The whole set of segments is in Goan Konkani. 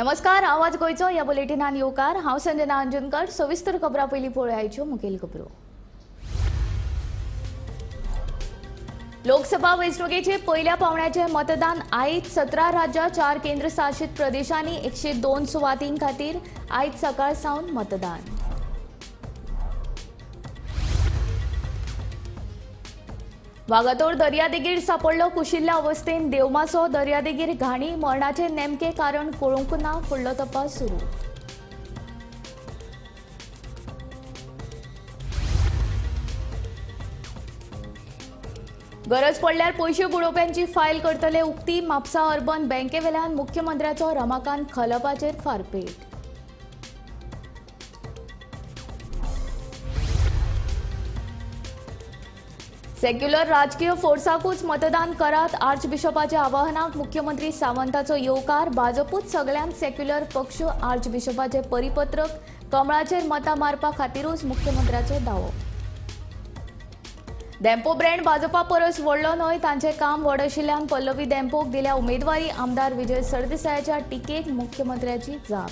नमस्कार, आवाज गोंयचो ह्या बुलेटिनान येवकार. हांव संजना अंजनकर. सविस्तर खबरां पयलीं पळोवया मुखेल खबरो. लोकसभा वेंचणुकेचे पयल्या पावंड्याचे मतदान आयज. 17 राज्यां, 4 केंद्रशासित प्रदेशांनी 102 सुवातीं खातीर आयज सकाळ सावन मतदान. वागातोर दर्यादेगेर सापडलो कुशिल्ल्या अवस्थेन देवमासो. दर्यादेगेर घाणी. मरणाचें नेमकें कारण कळूंक ना. फुडलो तपास सुरू. गरज पडल्यार पयशे बुडोवप्यांची फायल करतले उक्ती. म्हापसा अर्बन बँकेवेल्यान मुख्यमंत्र्याचो रमाकांत खलपाचेर फारपेट. सेक्युलर राजकीय फोर्साकूच मतदान करात. आर्चबिशपाच्या आवाहनाक मुख्यमंत्री सावंताचो येवकार. भाजपूच सगल्यांत सेक्युलर पक्ष. आर्चबिशपाचे परिपत्रक कमळाचेर मतां मारपा खातीरूच मुख्यमंत्र्याचो दावो. धेंपो ब्रँड भाजपा परस व्हडलो न्हय, तांचें काम व्हड आशिल्ल्यान पल्लवी धेंपोक दिल्या उमेदवारी. आमदार विजय सरदेसायाच्या टिकेक मुख्यमंत्र्याची जाप.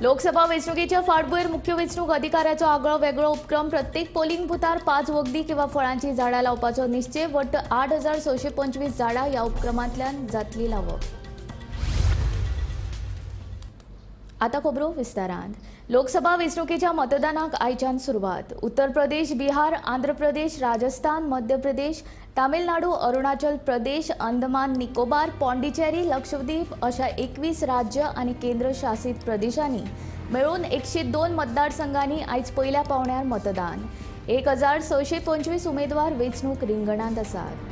लोकसभा वेंचणुकेच्या फाटभुंयेर मुख्य वेंचणूक अधिकाऱ्याचो आगळो वेगळो उपक्रम. प्रत्येक पोलिंग बुथार 5 वखदी किंवा फळांची झाडां लावपाचो निश्चय. वट्ट 8625 झाडां ह्या उपक्रमांतल्यान जातली लावप. आता खबरो विस्तारान. लोकसभा वेंचणुकेच्या मतदानाक आयच्यान सुरवात. उत्तर प्रदेश, बिहार, आंध्र प्रदेश, राजस्थान, मध्य प्रदेश, तामिळनाडू, अरुणाचल प्रदेश, अंदमान निकोबार, पॉंडिचेरी, लक्षद्वीप अशा 21 राज्य आनी केंद्रशासित प्रदेशांनी मेळून 102 मतदारसंघांनी आयज पयल्या पावंड्यार मतदान. 1625 उमेदवार वेंचणूक रिंगणांत आसात.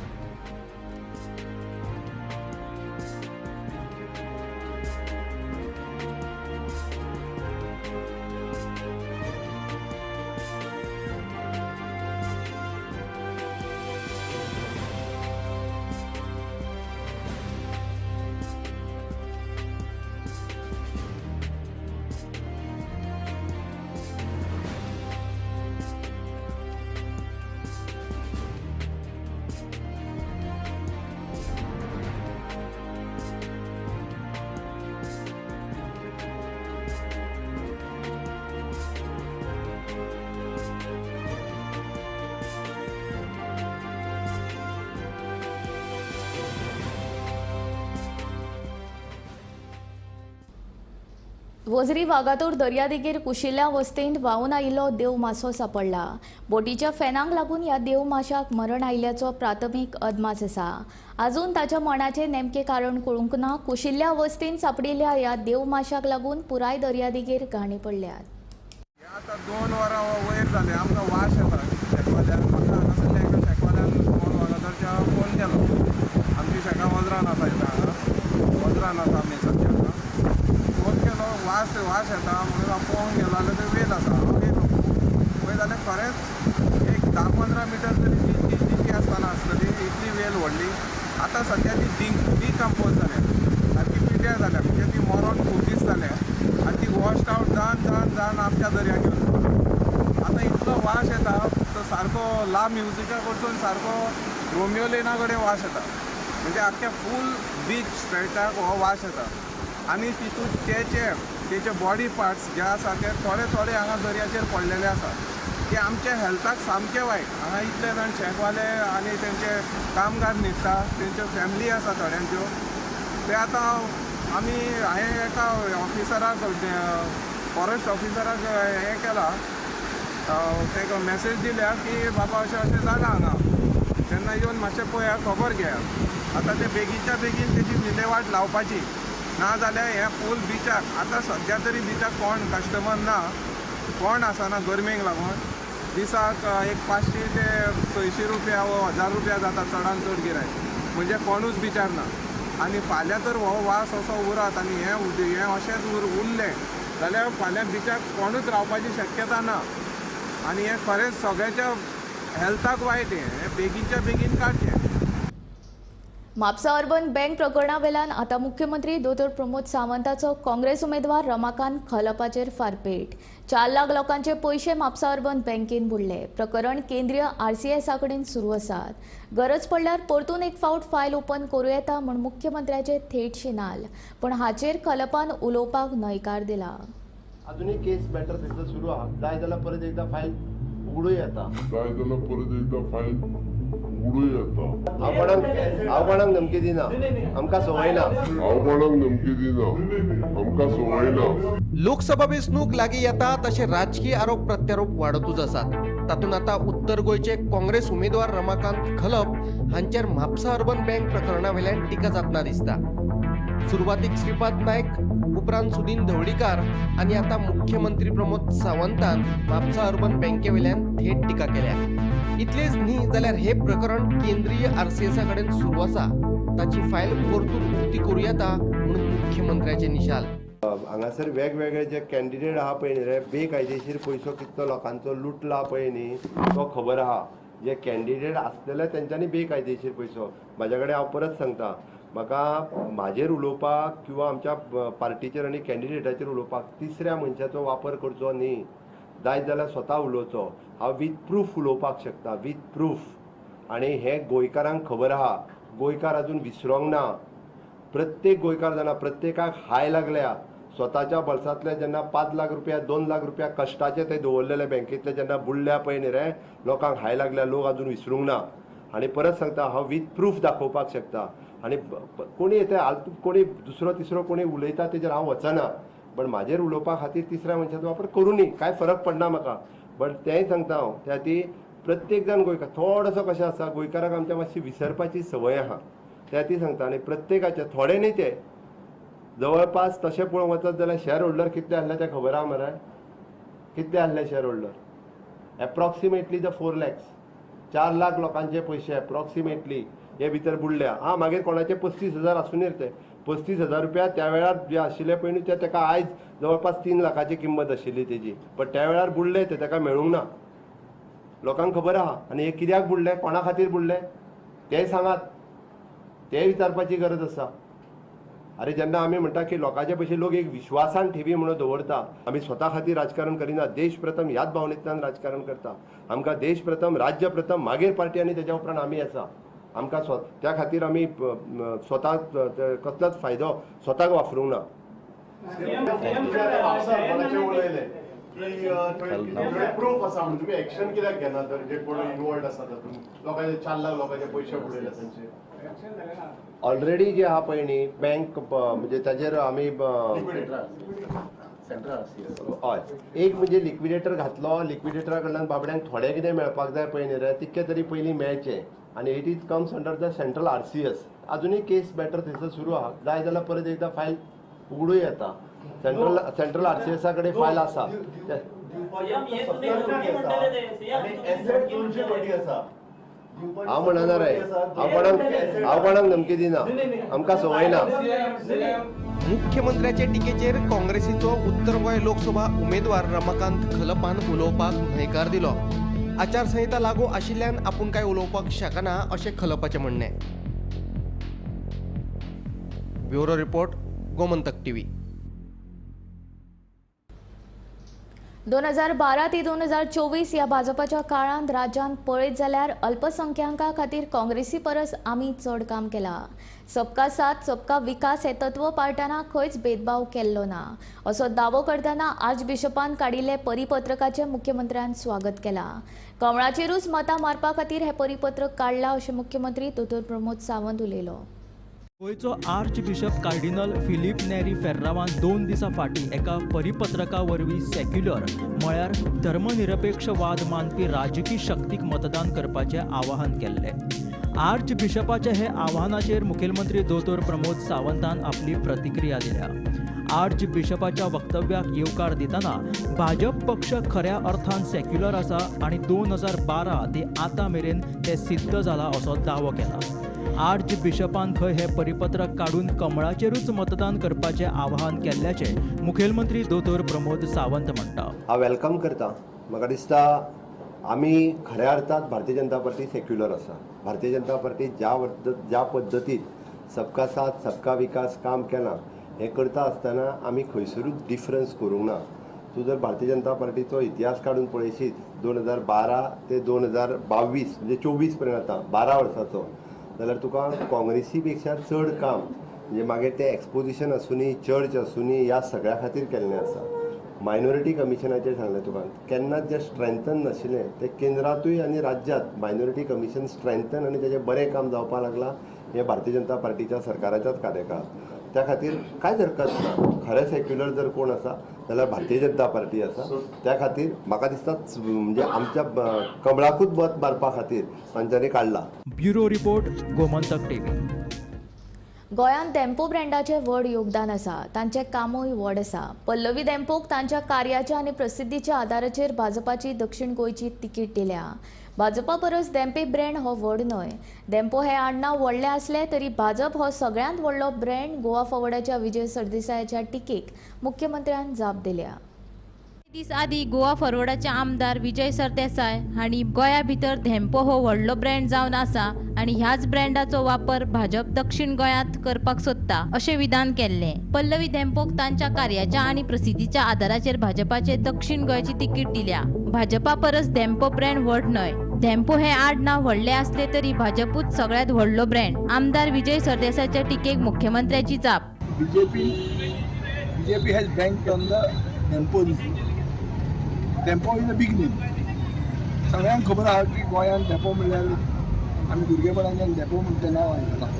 वजरी वागातोर दर्यादेगेर कुशिल्ल्या अवस्थेंत व्हांवून आयिल्लो देवमासो सापडला. बोटीच्या फॅनांक लागून ह्या देवमाशाक मरण आयिल्ल्याचो प्राथमीक अदमास आसा. अजून ताच्या मरणाचें नेमकें कारण कळूंक ना. कुशिल्ल्या अवस्थेंत सापडिल्ल्या ह्या देवमाशाक लागून पुराय दर्यादेगेर घाणी पडल्यात. आतां 2 वरां वयर जाले, आमकां वास येता शेकवाल्यान. म्हाका हांगासरल्या एका शेकवाल्यान वागातोरच्या फोन केलो. आमची शेकां वज्रान आसा, इथं हांगा वज्रान आसा आमी सद्या. फोन केलो, वास वास येता म्हणून हांव पळोवंक गेलो जाल्यार थंय वेल आसा. हांव येयलो पळय जाल्यार खरेंच एक 10-15 मिटर तरी ती जिती आसतना आसतली, इतली वेल व्हडली. आतां सद्या ती डिकम्पोज जाल्या, सारकी पिड्ड्यार जाल्या. म्हणजे ती मरोन खूब दीस जाले आनी ती वॉश्ड आवट जावन जावन जावन आमच्या दर्याक येवन आतां इतलो वास येता तो सारको ला म्युजिका कडसून सारको रोमियो लेना कडेन वास येता. म्हणजे आख्ख्या फूल बीच स्ट्रेटाक हो वास येता. आनी तितून तेचे बॉडी पार्ट्स जे आसा ते थोडे थोडे हांगा दर्याचेर पडलेले आसा, ते आमच्या हेल्थाक सामकें वायट. हांगा इतले जाण शेकवाले आनी तेंचे कामगार न्हिदता, तेंच्यो फॅमिली आसा थोड्यांच्यो. ते आतां आमी हांवें एका ऑफिसराक, फॉरेस्ट ऑफिसराक हें केलां, ताका मॅसेज दिल्या की बाबा अशें अशें जालां हांगा, तेन्ना येवन मातशें पळया, खबर घेया. आतां ते बेगीनच्या बेगीन तेजी विलेवाट लावपाची, ना जाल्यार हे फूल बिचाक आतां सद्या तरी बिचाक कोण कस्टमर ना, कोण आसना गरमेक लागून. दिसाक एक 500 ते 600 रुपया वो 1000 रुपया जाता चडान चड गिरायक, म्हणजे कोणूच बिचार ना. आनी फाल्यां तर हो वास असो उरत आनी हें अशेंच उरलें जाल्यार फाल्यां बिचाक कोणूच रावपाची शक्यता ना. आनी हें खरेंच सगळ्यांच्या हेल्थाक वायट, हें बेगीनच्या बेगीन काडचें. म्हापसा अर्बन बँक प्रकरणा वेल्यान आतां मुख्यमंत्री दोतोर प्रमोद सावंताचो काँग्रेस उमेदवार रमाकांत खलपाचेर फारपेट. 4 लाख लोकांचे पयशे म्हापसा अर्बन बँकेन बुडले. प्रकरण केंद्रीय आरसीएसा कडेन सुरू आसात. गरज पडल्यार परतून एक फावट फायल ओपन करूं येता म्हूण मुख्यमंत्र्याचे थेट शिनाल, पूण हाचेर खलपान उलोवपाक न्हयकार दिला. अजूनही केस मॅटर थंयसर सुरू आहा. जाय जाल्यार परत एकदा फायल उगडूं येता. जाय जाल्यार परत एकदा फायल उगडूं येता. हांव कोणाक धमकी दिना, आमकां संवय ना. हांव कोणाक धमकी दिना, आमकां संवय ना. लोकसभा वेंचणूक लागीं येता तशे राजकीय आरोप प्रत्यारोप वाडतूच आसात. तातूंत आतां उत्तर गोंयचे काँग्रेस उमेदवार रमाकांत खलप हांचेर म्हापसा अर्बन बँक प्रकरणा वेल्यान टिका जातना दिसता. सुरवातीक श्रीपाद नायक, उपरांत सुदीन ढवळीकार आनी आतां मुख्यमंत्री प्रमोद सावंतान म्हापसा अर्बन बँके वेल्यान थेट टिका केल्या. इतलेंच न्ही जाल्यार हे प्रकरण केंद्रीय आरसीएसा कडेन सुरू आसा, ताची फायल परतून उक्ती करूं येता म्हणून मुख्यमंत्र्याचे निशाल. हांगासर वेगवेगळे जे कॅन्डिडेट आहा पळय न्ही रे, बेकायदेशीर पयसो कितलो लोकांचो लुटला पळय न्ही तो खबर आहा. जे कॅन्डिडेट आसलेले तेंच्यांनी बेकायदेशीर पयसो, म्हाज्या कडेन हांव परत सांगता, म्हाका म्हाजेर उलोवपाक किंवा आमच्या पार्टीचेर आनी कॅन्डिडेटाचेर उलोवपाक तिसऱ्या मनशाचो वापर करचो न्ही. जायत जाल्यार स्वता उलोवचो. हांव वीथ प्रूफ उलोवपाक शकता, वीथ प्रूफ. आनी हें गोंयकारांक खबर आहा. गोंयकार अजून विसरोंक ना. प्रत्येक गोंयकार जाणा, प्रत्येकाक हाय लागल्या. स्वताच्या बल्सांतले जेन्ना 5 लाख रुपया, 2 लाख रुपया कश्टाचे ते दवरलेले बँकेंतले जेन्ना बुडल्या पळय न्ही रे, लोकांक हाय लागल्या. लोक अजून विसरूंक ना. आनी परत सांगता, हांव वीथ प्रूफ दाखोवपाक शकता. आनी कोणी येता, कोणी दुसरो तिसरो कोणी उलयता तेजेर हांव वचना, पण म्हाजेर उलोवपा खातीर तिसऱ्या मनशाचो वापर करूं न्ही, कांय फरक पडना म्हाका. बट तेंय सांगता हांव, त्या खातीर प्रत्येक जाण गोंयकार थोडोसो कशें आसा, गोंयकाराक आमच्या मातशी विसरपाची संवय आहा. त्या खातीर सांगता. आनी प्रत्येकाचे थोडे न्ही ते जवळपास तशें पळोवंक वचत जाल्यार शेअर होल्डर कितले आसले ते खबर आहा मरे? कितले आसले share holder? Approximately the 4 lakhs, 4 lakh लोकांचे पयशे एप्रॉक्सिमेटली हे भितर बुडल्या. आं, मागीर कोणाचे 35,000 आसूं ते 35,000 रुपया त्या वेळार जे आशिल्ले पळय न्ही ते ताका आयज जवळपास 3 लाखाची किंमत आशिल्ली तेजी, पण त्या वेळार बुडले ते ताका मेळूंक ना. लोकांक खबर आहा. आनी हे कित्याक बुडले, कोणा खातीर बुडले तेय सांगात, तेय विचारपाची गरज आसा. अरे जेन्ना आमी म्हणटा की लोकांचे पयशे लोक एक विश्वासान ठेवी म्हणून दवरता, आमी स्वता खातीर राजकारण करिना, देश प्रथम ह्याच भावनेंतल्यान राजकारण करता. आमकां देश प्रथम, राज्य प्रथम, मागीर पार्टी आनी तेज्या उपरांत आमी आसा. आमकां त्या खातीर आमी स्वता कसलोच फायदो स्वताक वापरूंक ना. प्रूफ आसा म्हणून तुमी एक्शन कित्याक घेना तर जे कोण इन्वॉल्ड आसा तातूंत लोकांचे 4 लाख लोकांचे पयशे बुडयले तांचे? ऑलरेडी जे आहा पळय न्ही बँक म्हणजे ताजेर आमी हय एक म्हणजे लिक्विडेटर घातलो, लिक्विडेटरा कडल्यान बाबड्यांक थोडें कितें मेळपाक जाय पळय न्ही रे, तितकें तरी पयलीं मेळचें. आनी it is comes under the central RCS. अजुनूय case matter थंयसर सुरू आहा. जाय जाल्यार परत एकदा फायल उगडूं येता. सेंट्रल आरसीएसा कडेन फायल आसा. हांव म्हणना रे, हांव कोणाक धमकी दिना, आमकां संवय ना. मुख्यमंत्र्याचे टिकेचेर काँग्रेसीचो उत्तर गोंय लोकसभा उमेदवार रमाकांत खलपान उलोवपाक न्हयकार दिलो. आचारसंहिता लागू आशिल्ल्यान आपूण काय उलोवपाक शकना अशें खलपाचें म्हणणें. Bureau report, Gomantak TV. 2012 ते 2024 ह्या भाजपाच्या काळांत राज्यांत पळयत जाल्यार अल्पसंख्यांका खातीर काँग्रेसी परस आमी चड काम केलां. सबका साथ सबका विकास हे तत्व पाळटना खंयच भेदभाव केल्लो ना असो दावो करतना आर्च बिशपान काडिल्ले परिपत्रकाचें मुख्यमंत्र्यान स्वागत केलां. कमळाचेरूच मतां मारपा खातीर हें परिपत्रक काडलां अशें मुख्यमंत्री दोतोर प्रमोद सावंत उलयलो. गोंयचो archbishop cardinal Filipe Neri फेर्रावान 2 दिसां फाटीं एका परिपत्रका वरवीं सेक्युलर म्हळ्यार धर्मनिरपेक्षवाद मानपी राजकी शक्तीक मतदान करपाचें आवाहन केल्लें. आर्च बिशपाच्या हे आव्हानाचेर मुखेलमंत्री दोतोर प्रमोद सावंतान आपली प्रतिक्रिया दिल्या. आर्च बिशपाच्या वक्तव्याक येवकार दितना भाजप पक्ष खऱ्या अर्थान सेक्युलर आसा आनी 2012 ते आतां मेरेन ते सिद्ध जाला असो दावो केला. आर्च बिशपान थंय हे परिपत्रक काडून कमळाचेरूच मतदान करपाचें आवाहन केल्ल्याचें मुखेलमंत्री दोतोर प्रमोद सावंत म्हणटा. हांव welcome करता. म्हाका दिसता आमी खऱ्या अर्थात भारतीय जनता पार्टी सेक्युलर आसा. भारतीय जनता पार्टी ज्या पद्दतीन सबका साथ सबका विकास काम केलां हें करता आसतना आमी खंयसरूच डिफरन्स करूंक ना. तूं जर भारतीय जनता पार्टीचो इतिहास काडून पळयशीत 2012 ते 2022 म्हणजे 24 पर्यंत आतां 12 वर्सांचो जाल्यार तुका काँग्रेसी पेक्षा चड काम म्हणजे मागीर तें एक्सपोजिशन आसूनी, चर्च आसूनी, ह्या सगळ्या खातीर केल्लें आसा. मायनॉरिटी कमिशनाचेर सांगलें तुका, केन्नाच जें स्ट्रेंथन नाशिल्लें तें केंद्रांतूय आनी राज्यांत मायनॉरिटी कमिशन स्ट्रेंथन आनी तेजें बरें काम जावपाक लागलां हें भारतीय जनता पार्टीच्या सरकाराच्याच कार्यकाळांत. त्या खातीर कांयच हरकत ना. खरें सेक्युलर जर कोण आसा जाल्यार भारतीय जनता पार्टी आसा. त्या खातीर म्हाका दिसता म्हणजे आमच्या कमळाकूच मत मारपा खातीर तांच्यांनी काडला. Bureau report, Gomantak TV. गोंयांत धेंपो ब्रँडाचें व्हड योगदान आसा, तांचें कामूय व्हड आसा. पल्लवी धेंपोक तांच्या कार्याच्या आनी प्रसिद्धीच्या आदाराचेर भाजपाची दक्षिण गोंयची तिकीट दिल्या. भाजपा परस धेंपे ब्रँड हो व्हड न्हय. धेंपो हें आडनांव व्हडलें आसलें तरी भाजप हो सगळ्यांत व्हडलो ब्रँड. गोवा फॉवर्डाच्या विजय सरदेसायाच्या टिकेक मुख्यमंत्र्यान जाप दिल्या. दीस आदी गोवा फॉरवर्डाचे आमदार विजय सरदेसाय हांणी गोंया भितर धेंपो हो व्हडलो ब्रँड जावन आसा आनी ह्याच ब्रँडाचो वापर भाजप दक्षिण गोंयांत करपाक सोदता अशें विधान केल्लें. पल्लवी धेंपोक तांच्या कार्याच्या आनी प्रसिद्धीच्या आदाराचेर भाजपाचे दक्षिण गोंयची तिकीट दिल्या. भाजपा परस धेंपो ब्रँड व्हड न्हय. धेंपो हे आडनांव व्हडलें आसलें तरी भाजपूच सगळ्यांत व्हडलो ब्रँड. आमदार विजय सरदेसायाच्या टिकेक मुख्यमंत्र्याची जाप. BJP has banked on the Dempo name. Dempo is a big name. सगळ्यांक खबर आहा की गोंयांत धेंपो म्हणल्यार आमी भुरगेपणाच्यान धेंपो म्हणटा तें नांव आयकलां.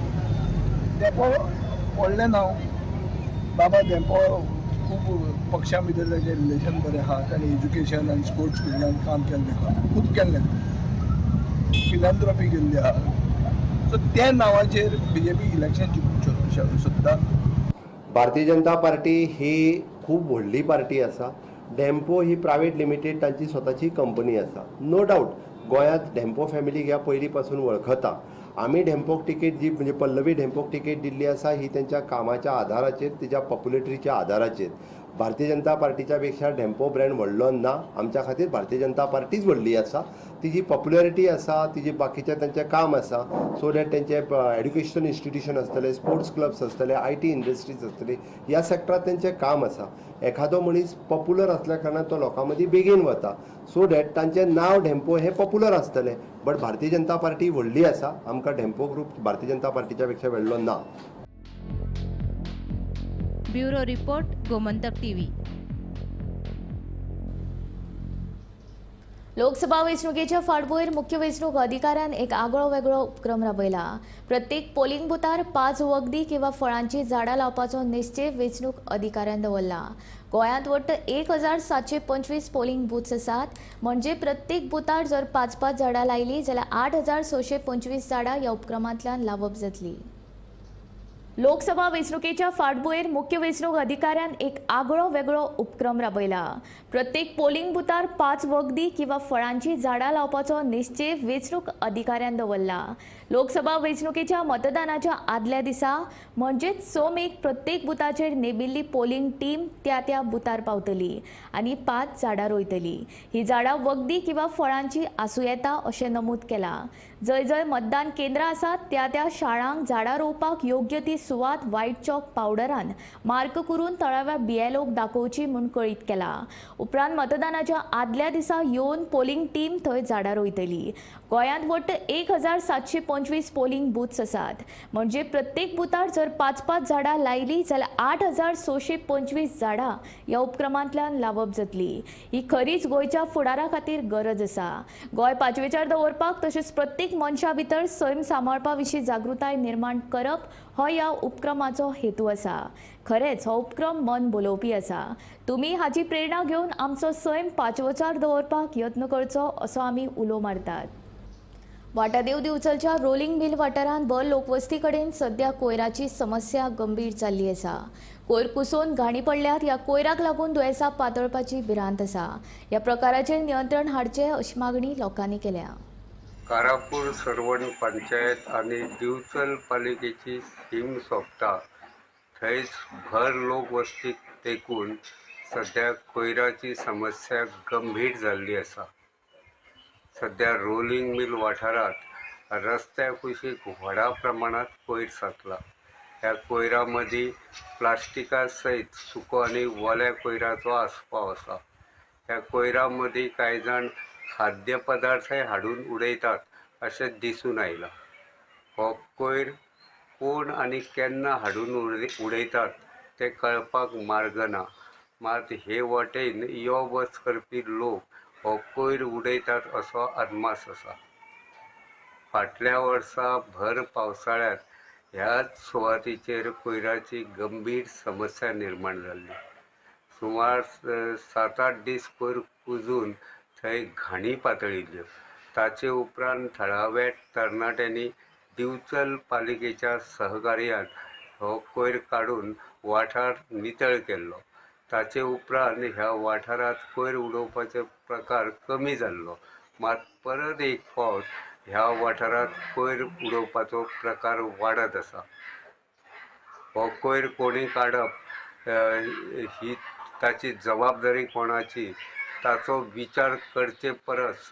धेंपो व्हडलें नांव. बाबा धेंपो खूब पक्षां भितर ताचें रिलेशन बरें आहा. ताणें एज्युकेशन आनी स्पोर्ट्स फिल्डान काम केल्लें आहा, खूब केल्लें, फिलांथ्रॉपी केल्ली आहा. सो त्या नांवाचेर बीजेपी इलेक्शन जिखूंक सोदता. भारतीय जनता पार्टी ही खूब व्हडली पार्टी आसा. धेंपो ही प्रायवेट लिमिटेड तांची स्वताची कंपनी आसा. नो डावट गोंयांत धेंपो फॅमिलीक ह्या पयलीं पासून वळखता. आमी धेंपोक तिकेट जी म्हणजे पल्लवी धेंपोक तिकेट दिल्ली आसा ही तेंच्या कामाच्या आदाराचेर, तिच्या पॉप्युलरिटीच्या आदाराचेर. भारतीय जनता पार्टीच्या पेक्षा धेंपो ब्रँड व्हडलो ना. आमच्या खातीर भारतीय जनता पार्टीच व्हडली आसा. तिजी पॉप्युलरिटी आसा, तिजी बाकीचें तेंचें काम आसा. सो that तेंचे एड्युकेशन इन्स्टिट्यूशन आसतले, स्पोर्ट्स क्लब्स आसतले, IT industries आसतली, ह्या सेक्टरात तेंचें काम आसा. एखादो मनीस पॉप्युलर आसल्या कारणान तो लोकां मदीं बेगीन वता. सो that तांचें नांव धेंपो हें पॉप्युलर आसतलें. बट भारतीय जनता पार्टी व्हडली आसा. आमकां धेंपो ग्रूप भारतीय जनता पार्टीच्या पेक्षा व्हडलो ना. Bureau report, Gomantak TV. Lok Sabha वेंचणुकेच्या फाटभूंयेर मुख्य वेंचणूक अधिकाऱ्यान एक आगळो वेगळो उपक्रम राबयला. प्रत्येक पोलिंग बुथार 5 वखदी किंवा फळांची झाडां लावपाचो निश्चय वेंचणूक अधिकाऱ्यान दवरला. गोंयांत वट्ट 1725 पोलिंग बूथ्स आसात. म्हणजे प्रत्येक बुथार जर 5-5 झाडां लायली जाल्यार 8625 झाडां ह्या उपक्रमांतल्यान लावप जातली. लोकसभा वेंचणुकेच्या फाटभूंयेर मुख्य वेंचणूक अधिकाऱ्यान एक आगळो वेगळो उपक्रम राबयला. प्रत्येक पोलिंग बुथार 5 वखदी किंवा फळांची झाडां लावपाचो निश्चय वेंचणूक अधिकाऱ्यान दवरला. लोकसभा वेंचणुकेच्या मतदानाच्या आदल्या दिसा म्हणजेच 6 मेक प्रत्येक बुथाचेर नेमिल्ली पोलिंग टीम त्या त्या बुथार पावतली आनी 5 झाडां रोयतली. ही झाडां वखदी किंवा फळांची आसूं येता अशें नमूद केलां. जंय जंय मतदान केंद्रां आसात त्या त्या शाळांक झाडां रोवपाक योग्य ती सुवात व्हायट चॉक पावडरान मार्क करून थळाव्या बीएलओक दाखोवची म्हूण कळीत केला. उपरांत मतदानाच्या आदल्या दिसा येवन पोलिंग टीम थंय झाडां रोयतली. गोंयांत वट्ट 1725 पोलिंग बूथ्स आसात. म्हणजे प्रत्येक बुथार जर 5-5 झाडां लायली जाल्यार 8625 झाडां ह्या उपक्रमांतल्यान लावप जातली. ही खरीच गोंयच्या फुडारा खातीर गरज आसा. गोंय पाचवेचार दवरपाक तशेंच प्रत्येक मनशा भितर सैम सांबाळपा विशीं जागृताय निर्माण करप हो ह्या उपक्रमाचो हेतू आसा. खरेंच हो उपक्रम मन बोलोवपी आसा. तुमी हाची प्रेरणा घेवन आमचो सैम पाचवोचार दवरपाक यत्न करचो असो आमी उलो मारतात. वाटादेव दिवचलच्या रोलिंग मिल वाठारांत भर लोकवस्ती कडेन सध्या कोयराची समस्या गंभीर जाल्ली आसा. कोयर कुसोवन घाणी पडल्यात. ह्या कोयराक लागून दुयेंसां पातळपाची भिरांत आसा. ह्या प्रकाराचेर नियंत्रण हाडचें अशी मागणी लोकांनी केल्या. कारापूर सर्वण पंचायत आनी दिवचल पालिकेची शीम सोंपता थंयच भर लोकवस्तीक तेकून सद्या कोयराची समस्या गंभीर जाल्ली आसा. सध्या रोलिंग मिल वाठारांत रस्त्या कुशीक व्हडा प्रमाणांत कोयर साचला. ह्या कोयरा मदीं प्लास्टिका सयत सुको आनी ओल्या कोयराचो आस्पाव आसा. ह्या कोयरा मदीं कांय जाण खाद्यपदार्थय हाडून उडयतात अशें दिसून आयलां. हो कोयर कोण आनी केन्ना हाडून उडयतात तें कळपाक मार्ग ना. मात हे वाटेन यो वच करपी लोक हो कोयर उडयतात असो अदमास आसा. फाटल्या वर्सा भर पावसाळ्यांत ह्याच सुवातीचेर कोयराची गंभीर समस्या निर्माण जाल्ली. सुमार 7-8 दीस कोयर कुजून थंय घाणी पातळिल्ल्यो. ताचे उपरांत थळाव्या तरणाट्यांनी दिवचल पालिकेच्या सहकार्यान हो कोयर काडून वाठार नितळ केल्लो. ताचे उपरांत ह्या वाठारांत कोयर उडोवपाचे प्रकार कमी जाल्लो. मात परत एक फावट ह्या वाठारांत कोयर उडोवपाचो प्रकार वाडत आसा. हो कोयर कोणी काडप ही ताची जबाबदारी कोणाची ताचो विचार करचे परस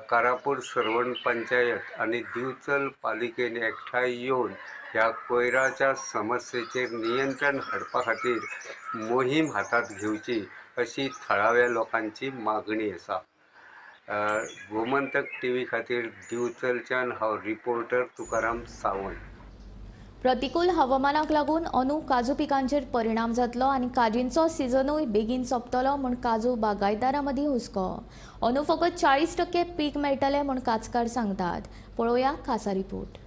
कारापूर सर्वण पंचायत आनी दिवचल पालिकेन एकठांय येवन ह्या कोयराच्या समस्येचेर नियंत्रण हाडपा खातीर मोहीम हातांत घेवची अशी थळाव्या लोकांची मागणी आसा. गोमंतक टीव्ही खातीर दिवचलच्यान हांव रिपोर्टर तुकाराम सावंत. प्रतिकूल हवामानाक लागून अंदू काजू पिकांचेर परिणाम जातलो आनी काजींचो सिजनूय बेगीन सोंपतलो म्हूण काजू बागायतदारां मदीं हुस्को. अंदू फकत 40% पीक मेळटलें म्हूण काजकार सांगतात. पळोवया खासा रिपोर्ट.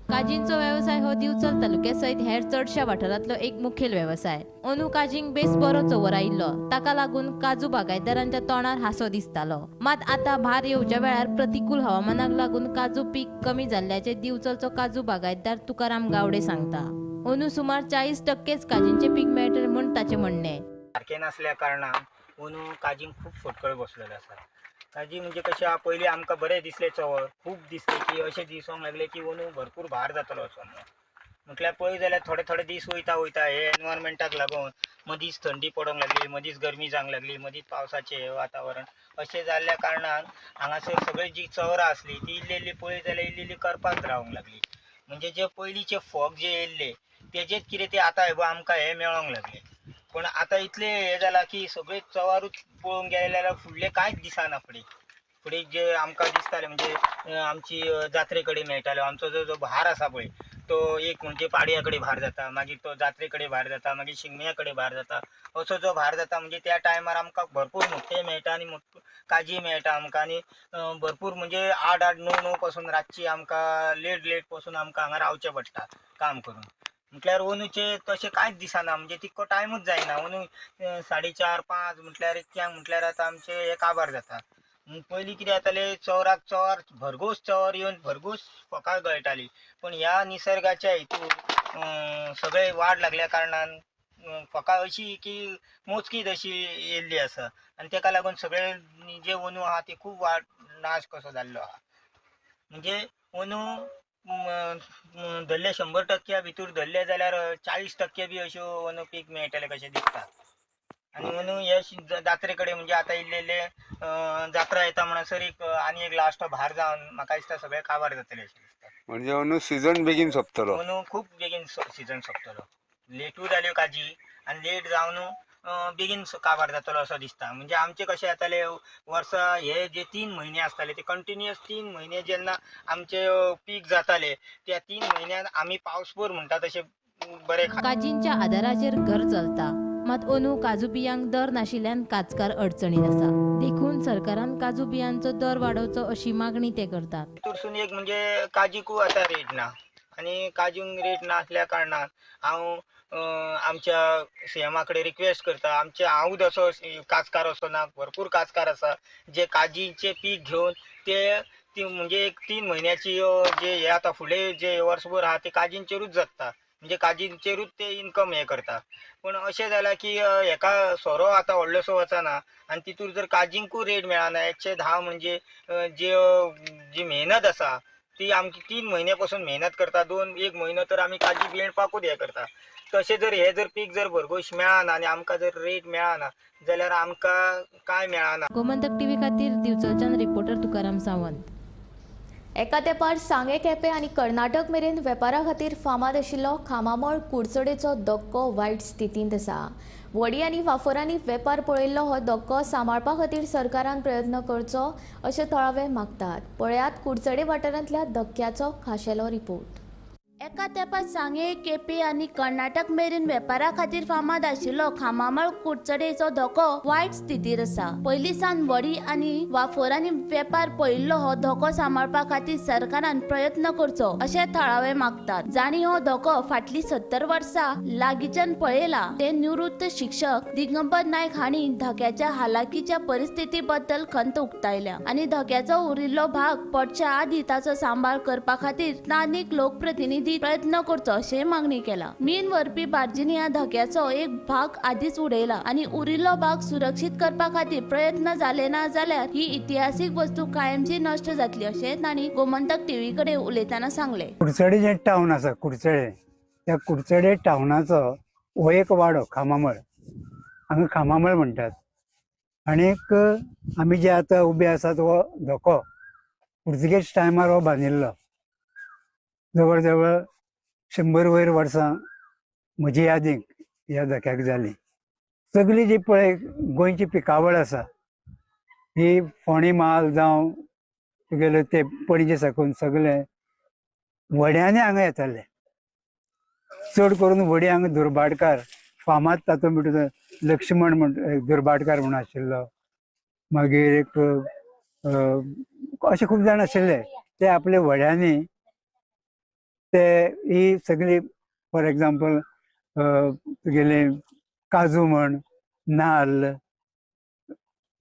काजींचो वेवसाय हो दिवचल तालुक्या सयत हेर चडश्या वाठारांतलो एक मुखेल वेवसाय. अंदू काजींक बेस बरो चंवर आयिल्लो, ताका लागून काजू बागायतदारांच्या तोंडार हांसो दिसतालो. मात आतां भार येवच्या वेळार प्रतिकूल हवामानाक लागून काजू पीक कमी जाल्ल्याचें दिवचलचो काजू बागायतदार तुकाराम गावडे सांगता. अंदू सुमार 40% काजींचें पीक मेळटलें म्हूण ताचें म्हणणें. सारकें नासल्या कारणान अंदू काजींक खूब फटकळ बसलेलो आसा. काजी म्हणजे कशें आहा, पयलीं आमकां बरें दिसलें चंवर, खूब दिसलें की अशें दिसूंक लागलें की अंदू भरपूर भार जातलो असो म्हणून. म्हटल्यार पळय जाल्यार थोडे थोडे दीस वयता वयता हे एनवायरमेंटाक लागून मदींच थंडी पडोंक लागली, मदींच गरमी जावंक लागली, मदींच पावसाचें वातावरण अशें जाल्ल्या कारणान हांगासर सगळी जी चवरां आसली ती इल्ली इल्ली पळय जाल्यार इल्ली इल्ली करपाक रावंक लागली. म्हणजे जे पयलींचे फोग जे येयल्ले तेजेच कितें ते आतां हे आमकां हे मेळोंक लागले. पूण आतां इतलें हें जालां की सगळें चवारूच पळोवंक गेलें जाल्यार फुडलें कांयच दिसना. फुडें फुडें जे आमकां दिसतालें म्हणजे आमची जात्रे कडेन मेळटाल्यो, आमचो जो जो भार आसा पळय तो एक म्हणजे पाडया कडेन भार जाता, मागीर तो जात्रे कडेन भार जाता, मागीर शिगम्या कडेन भार जाता. असो जो भार जाता म्हणजे त्या टायमार आमकां भरपूर मोठे मेळटा आनी काजी मेळटा आमकां. आनी भरपूर म्हणजे 8-8, 9-9 पासून रातची आमकां लेट लेट पासून आमकां हांगा रावचें पडटा काम करून. म्हटल्यार अंदूचें तशें कांयच दिसना, म्हणजे तितको टायमूच जायना. अंदू 4:30-5 म्हटल्यार इतक्यांक म्हटल्यार आतां आमचें हें काबार जाता. पयलीं कितें जातालें, चवराक चवर भरघोस चवर येवन भरघोस फोकां गळटाली. पूण ह्या निसर्गाच्या हितून सगळे वाड लागल्या कारणान फोकां अशी की मोजकीच अशी येयल्ली आसा आनी तेका लागून सगळे जे अंदू आहा ते खूब वाड नाश कसो जाल्लो आहा. म्हणजे अंदू धरले 100% भितर धरले जाल्यार 40% बी अश्यो अंदू पीक मेळटलें कशें दिसता. आनी अंदू हे जात्रे कडेन म्हणजे आतां इल्ले इल्ले जात्रा येता म्हणसर एक आनी एक लास्ट भार जावन म्हाका दिसता सगळें काबार जातलें अशें दिसता. म्हणजे अंदू सिजन बेगीन सोंपतलो. अंदू खूब बेगीन सिजन सोंपतलो. लेटूय जाल्यो काजी आनी लेट जावन बेगीन काबार जातलो असो दिसता. म्हणजे आमचें कशें जातालें वर्सा हे जे 3 म्हयने आसताले ते कंटिन्युअस 3 म्हयने जेन्ना आमचे पीक जाताले त्या 3 म्हयन्यान आमी पावसभर म्हणटा तशें बरें. काजींच्या आदाराचेर घर चलता, मात अंदू काजू बियांक दर नाशिल्ल्यान काजकार अडचणीत आसा. देखून सरकारान काजू बियांचो दर वाडोवचो अशी मागणी ते करतात. तितूरसून एक म्हणजे काजीकूय आतां रेट ना आनी काजूंक रेट नासल्या कारणान हांव आमच्या सीएमा कडेन रिक्वेस्ट करता. आमचे हांवूच असो काजकार असो ना, भरपूर काजकार आसा जे काजीचें पीक घेवन ते ती म्हणजे एक 3 म्हयन्याची जे हे आतां फुडले जे वर्सभर आहा ते काजींचेरूच जगता, म्हणजे काजींचेरूच ते इनकम हें करता. पूण अशें जालां की हेका सोरो आतां व्हडलोसो वचना आनी तितूर जर काजींकूय रेट मेळना. 110 म्हणजे जे जी मेहनत आसा ती आमची 3 म्हयने पसून मेहनत करता, 2-1 म्हयनो तर आमी काजी बेणपाकूच हें करता. तशें जर हे जर पीक जर भरघोस मेळना आनी आमकां जर रेट मेळना जाल्यार आमकां कांय मेळना. गोमंतक टीव्ही खातीर दिवचलच्यान रिपोर्टर तुकाराम सावंत. एका तेंपार सांगें, केपें आनी कर्नाटक मेरेन वेपारा खातीर फामाद आशिल्लो खामामळ कुडचडेचो धक्को वायट स्थितींत आसा. व्हडी आनी वाफोरांनी वेपार पळयल्लो हो धक्को सांबाळपा खातीर सरकारान प्रयत्न करचो अशें थळावे मागतात. पळयात कुडचडे वाठारांतल्या धक्क्याचो खाशेलो रिपोर्ट. एका तेंपार सांगें, केपें आनी कर्नाटक मेरेन वेपारा खातीर फामाद आशिल्लो खामामळ कुडचडेचो धोको वायट स्थितीर आसा. पयलीं सावन व्हडी आनी वाफोरांनी वेपार पळयिल्लो हो धोको सांबाळपा खातीर सरकारान प्रयत्न करचो अशें थळावे मागतात. जांणी हो धोको फाटलीं 70 वर्सां लागींच्यान पळयला ते निवृत्त शिक्षक दिगंबर नायक हांणी धक्याच्या हालाकीच्या परिस्थिती बद्दल खंत उक्तायल्या आनी धक्याचो उरिल्लो भाग पडच्या आदीं ताचो सांबाळ करपा खातीर स्थानीक लोकप्रतिनिधी प्रयत्न करचो अशें मागणी केला. मीन व्हरपी बार्जींनी ह्या धक्याचो एक भाग आदीच उडयला आनी उरिल्लो भाग सुरक्षीत करपा खातीर प्रयत्न जाले ना जाल्यार ही इतिहासीक वस्तू कायमची नष्ट जातली अशें तांणी गोमंतक टीव्ही कडेन उलयतना सांगलें. कुडचडे जें टावन आसा कुडचडे, त्या कुडचडे टावनाचो हो एक वाडो खामामळ, हांगा खामामळ म्हणटात. आनीक आमी जे आतां उबे आसात हो धको पुर्तुगेज टायमार हो बांदिल्लो. जवळ जवळ 100 वयर वर्सां म्हजी यादीक ह्या धक्याक जाली. सगळी जी पळय गोंयची पिकावळ आसा ही फोंडी म्हाल जावं तुगेले ते पणजे साकून सगळे व्हड्यांनी हांगा येताले. चड करून व्हडी हांगा दुर्भाटकार फामाद तातूंत भितर लक्ष्मण म्हण दुर्भाटकार म्हणून आशिल्लो, मागीर एक अशे खूब जाण आशिल्ले ते आपले व्हड्यांनी ते ही सगळी फॉर एग्जाम्पल तुगेले काजू म्हण, नाल्ल,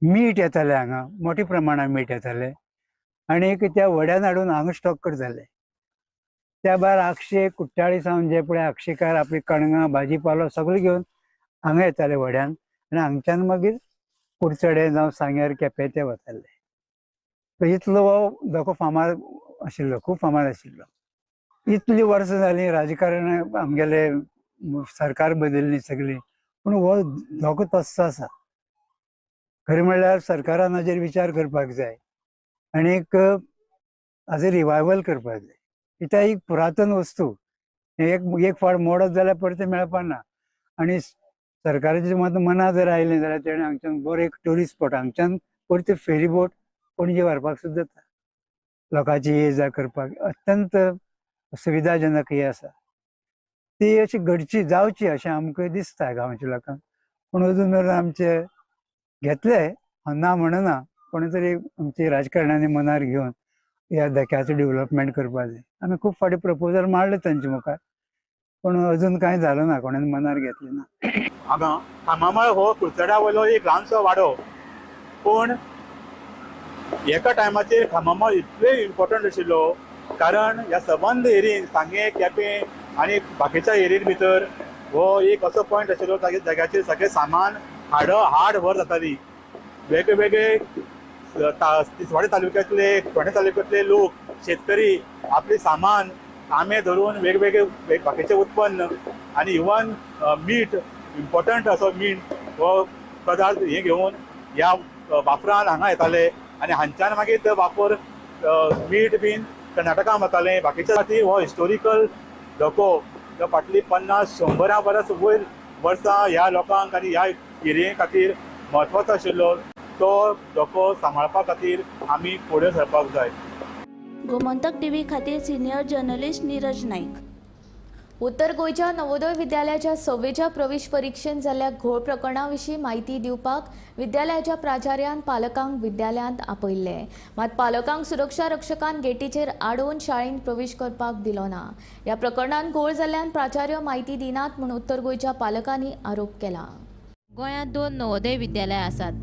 मीठ येतालें हांगा मोठ्या प्रमाणान मीठ येतालें आनी त्या व्हड्यान हाडून हांगा स्टॉक करताले. त्या भायर आगशे कुट्टाळी सावन जे पळय आगशेकार आपली कणगां भाजी पालो सगळें घेवन हांगा येताले व्हड्यान आनी हांगच्यान मागीर कुडचडे जावं सांग्यार केपें ते वताले. इतलो हो धको फामाद आशिल्लो, खूब फामाद आशिल्लो. इतली वर्सां जाली राजकारण आमगेले सरकार बदलली सगळी, पूण हो धोको तस्सो आसा. खरें म्हणल्यार सरकारान हाजेर विचार करपाक जाय आनीक हाजेर रिवायवल करपाक जाय. कित्याक एक पुरातन वस्तू एक फावट मोडत जाल्यार परतें मेळपा ना. आनी सरकाराचे मत मना जर आयलें जाल्यार तेणें हांगच्यान बरो एक ट्युरिस्ट स्पॉट हांगच्यान परते फेरीबोट पणजे व्हरपाक सुद्दां जाता. लोकांची ये जा करपाक अत्यंत सुविधाजनक ही आसा. ती अशी घडची जावची अशें आमकां दिसता गांवच्या लोकांक, पूण अजून मेरेन आमचे घेतले ना म्हणना, कोणी तरी आमचे राजकारण्यांनी मनार घेवन ह्या धक्याचो डेव्हलपमेंट करपाक जाय. आमी खूब फावटी प्रपोजल मारले तांचे मुखार, पूण अजून कांय जालो ना, कोणें मनार घेतलें ना. हांगा खामामळ हो कुडचड्या वयलो एक ल्हानसो वाडो, पूण एका टायमाचेर खामामळ इतले इम्पॉर्टंट आशिल्लो कारण ह्या सबंद एरियेन सांगें, केपें आनी बाकीच्या एरियेन भितर हो एक असो पॉयंट आशिल्लो जाग्याचेर सगळें सामान हाड व्हर जाताली. वेगळे वेगळे तिसवाडी तालुक्यांतले, फोंडें तालुक्यांतले लोक, शेतकरी आपले सामान आंबे धरून वेगवेगळे बाकीचें उत्पन्न आनी इवन मीठ इम्पॉर्टंट असो मीठ हो पदार्थ हे घेवन ह्या वापरान हांगा येताले आनी हांच्यान मागीर ते वापर मीठ बीन कर्नाटकान वतालें. बाकीच्या खातीर हो हिस्टोरिकल धको जो फाटलीं 50-100 परस वयर वर्सां ह्या लोकांक आनी ह्या एरिये खातीर म्हत्वाचो आशिल्लो तो धको सांबाळपा खातीर आमी फुडें सरपाक जाय. गोमंतक टीव्ही खातीर सिनियर जर्नलिस्ट नीरज नाईक. उत्तर गोंयच्या नवोदय विद्यालयाच्या 6वेच्या प्रवेश परीक्षेत जाल्ल्या घोळ प्रकरणा विशीं म्हायती दिवपाक विद्यालयाच्या प्राचार्यान पालकांक विद्यालयांत आपयल्ले. मात पालकांक सुरक्षा रक्षकान गेटीचेर आडोवन शाळेंत प्रवेश करपाक दिलो ना. ह्या प्रकरणांत घोळ जाल्ल्यान प्राचार्य म्हायती दिनात म्हूण उत्तर गोंयच्या पालकांनी आरोप केला. गोंयांत 2 नवोदय विद्यालयां आसात.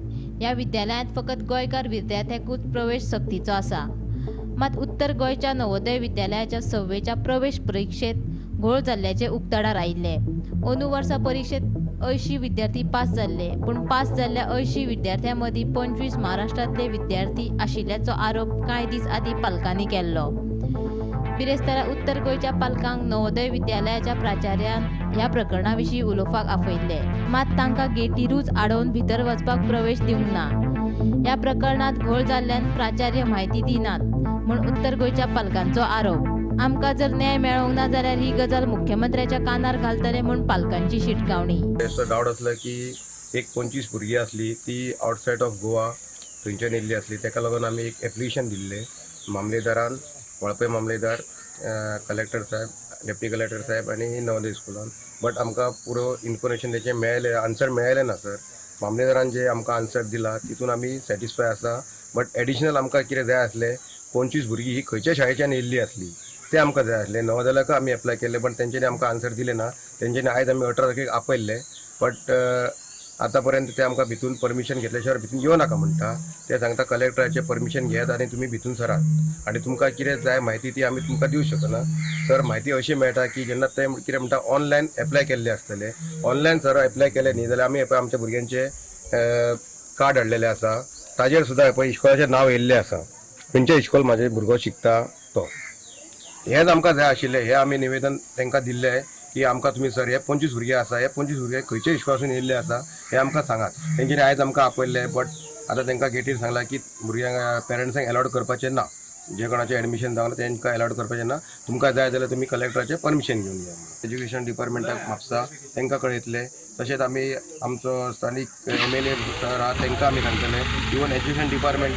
ह्या विद्यालयांत फकत गोंयकार विद्यार्थ्यांकूच प्रवेश सक्तीचो आसा. मात उत्तर गोंयच्या नवोदय विद्यालयाच्या 6वेच्या प्रवेश परिक्षेत घोळ जाल्ल्याचें उक्ताडार आयिल्लें. अंदू वर्सा परिक्षेत 80 विद्यार्थी पास जाल्ले, पूण पास जाल्ल्या 80 विद्यार्थ्यां मदीं 25 महाराष्ट्रांतले विद्यार्थी आशिल्ल्याचो आरोप कांय दीस आदीं पालकांनी केल्लो. बिरेस्तारा उत्तर गोंयच्या पालकांक नवोदय विद्यालयाच्या प्राचार्यान ह्या प्रकरणा विशीं उलोवपाक आपयल्ले, मात तांकां गेटीरूच आडोवन भितर वचपाक प्रवेश दिवंक ना. ह्या प्रकरणांत घोळ जाल्ल्यान प्राचार्य म्हायती दिनात म्हूण उत्तर गोंयच्या पालकांचो आरोप. आमकां जर न्याय मेळोंक ना जाल्यार ही गजाल मुख्यमंत्र्याच्या कानार घालतले म्हूण पालकांची शिटकावणी. असो डावट आसलो की एक 25 भुरगीं आसली ती आउटसायड ऑफ गोवा थंयच्यान येयल्ली आसली, ताका लागून आमी एक एप्लिकेशन दिल्लें मामलेदारान, वाळपय मामलेदार, कलेक्टर साहेब, डेप्टी कलेक्टर साहेब आनी नवोदय स्कुलान. बट आमकां पुरो इन्फॉर्मेशन तेचें मेळ्ळें, आन्सर मेळ्ळें ना सर. मामलेदारान जे आमकां आन्सर दिला तितून आमी सॅटिस्फाय आसा, बट एडिशनल आमकां कितें जाय आसलें, 25 भुरगीं ही खंयच्या शाळेच्यान येयल्ली आसली तें आमकां जाय आसलें. नवोदयाक आमी एप्लाय केल्लें पण तेंच्यांनी आमकां आन्सर दिलें ना. तेंच्यांनी आयज आमी 18 तारखेक आपयल्लें, बट आतां पर्यंत ते आमकां भितून परमिशन घेतल्या शिवाय भितून येवं नाका म्हणटा. ते सांगता कलेक्टराचें परमिशन घेयात आनी तुमी भितून सरात आनी तुमकां कितें जाय म्हायती ती आमी तुमकां दिवं शकना. सर म्हायती अशी मेळटा की जेन्ना ते कितें म्हणटा ऑनलायन एप्लाय केल्ले आसतले, ऑनलायन सर एप्लाय केले न्ही जाल्यार आमी पळय आमच्या भुरग्यांचे कार्ड हाडलेले आसा, ताजेर सुद्दां पळय इश्कोलाचें नांव येयल्लें आसा, खंयच्या इश्कोल म्हाजे भुरगो शिकता तो. हेंच आमकां जाय आशिल्लें, हें आमी निवेदन तांकां दिल्लें की आमकां तुमी सर हे 25 भुरगे आसा, हे 25 भुरगे खंयच्या इश्कोलासून येयल्ले आसा हे आमकां सांगात. तेंच्यांनी आयज आमकां आपयल्ले, बट आतां तांकां गेटीर सांगलां की भुरग्यांक पेरंट्सांक एलावड करपाचें ना, जे कोणाचें एडमिशन जावना तांकां एलावड करपाचें ना, तुमकां जाय जाल्यार तुमी कलेक्टराचें परमिशन घेवन या. एज्युकेशन डिपार्टमेंटाक म्हापसा तांकां कळयतले, तशेंच आमी आमचो स्थानीक MLA sir आहा तांकां आमी सांगतले, इवन एज्युकेशन डिपार्टमेंट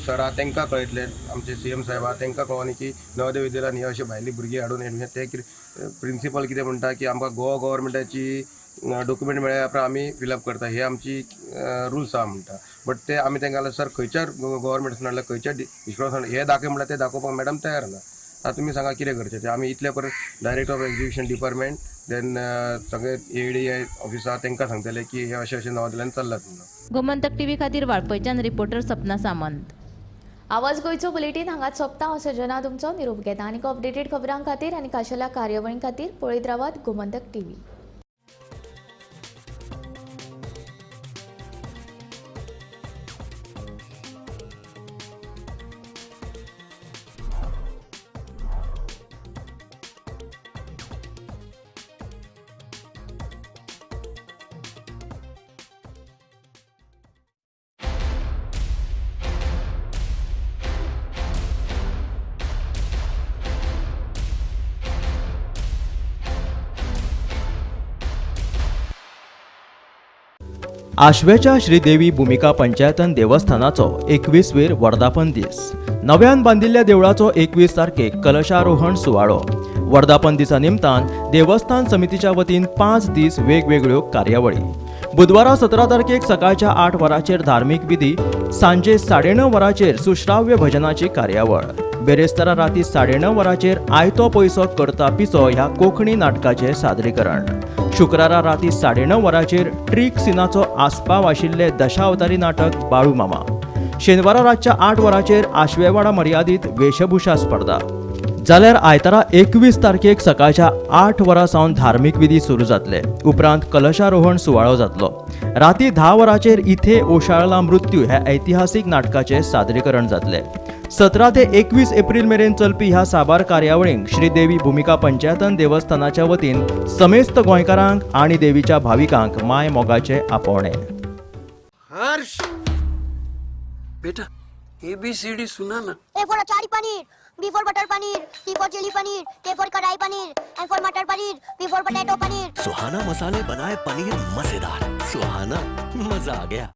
सर आहा तांकां कळयतले, आमचे CM साहेब आहा तांकां कळोन की नवोदय विद्यालयान ही अशी भायली भुरगीं हाडून एडमिशन, ते कितें प्रिंसिपल कितें म्हणटा की आमकां गोवा गव्हर्मेंटाची डॉक्युमेंट मेळ्ळ्या उपरांत आमी फिलअप करता, हे आमची रुल्स आहा म्हणटा. बट ते आमी तांकां सर खंयच्या गव्हर्मेंटासून हाडल्या, खंयच्या इश्कोलासून हे दाखय म्हणल्यार ते दाखोवपाक मॅडम तयार ना. आतां तुमी सांगा कितें करचें तें. आमी इतले परत director of education department then सगळे ADI office आहा तांकां सांगतले की हे अशें अशें नवोदयान चल्लात म्हणून. गोमंतक टीव्ही खातीर वाळपयच्यान रिपोर्टर सपना सामंत. आवाज गोंयचो बुलेटीन हांगाच सोंपता. हांव सजना तुमचो निरोप घेता आनी अपडेटेड खबरां खातीर आनी खाशेल्या कार्यावळीं खातीर पळयत रावात गोमंतक टीव्ही. आश्वेच्या श्रीदेवी भुमिका पंचायतन देवस्थानाचो 21वेर वर्धापन दीस. नव्यान बांदिल्ल्या देवळाचो 21 तारखेक कलशारोहण सुवाळो. वर्धापन दिसा निमतान देवस्थान समितीच्या वतीन 5 दीस वेगवेगळ्यो कार्यावळी. बुधवारा 17 तारखेक सकाळच्या 8 वरांचेर धार्मीक विधी, सांजे 9:30 वरांचेर सुश्राव्य भजनाची कार्यावळ. बेरेस्तारा राती 9:30 वरांचेर आयतो पयसो करता पिसो ह्या कोंकणी नाटकाचें सादरीकरण. शुक्रारा राती 9:30 वरांचेर ट्रीक सिनाचो आस्पाव आशिल्ले दशावतारी नाटक बाळू मामा. शेनवारा रातच्या 8 वरांचेर आश्वेवाडा मर्यादीत वेशभूषा स्पर्धा. जाल्यार आयतारा 21 तारखेक सकाळच्या 8 वरां सावन धार्मीक विधी सुरू जातले. उपरांत कलशारोहण सुवाळो जातलो. राती 10 वरांचेर इथे ओशाळला मृत्यू ह्या ऐतिहासीक नाटकाचें सादरीकरण जातलें. 17 ते 21 एप्रिल मेरेन चलपी ह्या साबार कार्यावळींक श्रीदेवी भुमिका पंचायतन देवस्थानाच्या वतीन समेस्त गोंयकारांक आनी देवीच्या भाविकांक माय मोगाचे आपोवणें. हर्ष बेटा ABCD सुना ना. A for achari paneer, B for butter paneer, C for chilli paneer, K for kadai paneer, M for matar paneer, P for potato paneer. Suhana मसाले बनाए पनीर मजेदार. सुहाना मजा आ गया.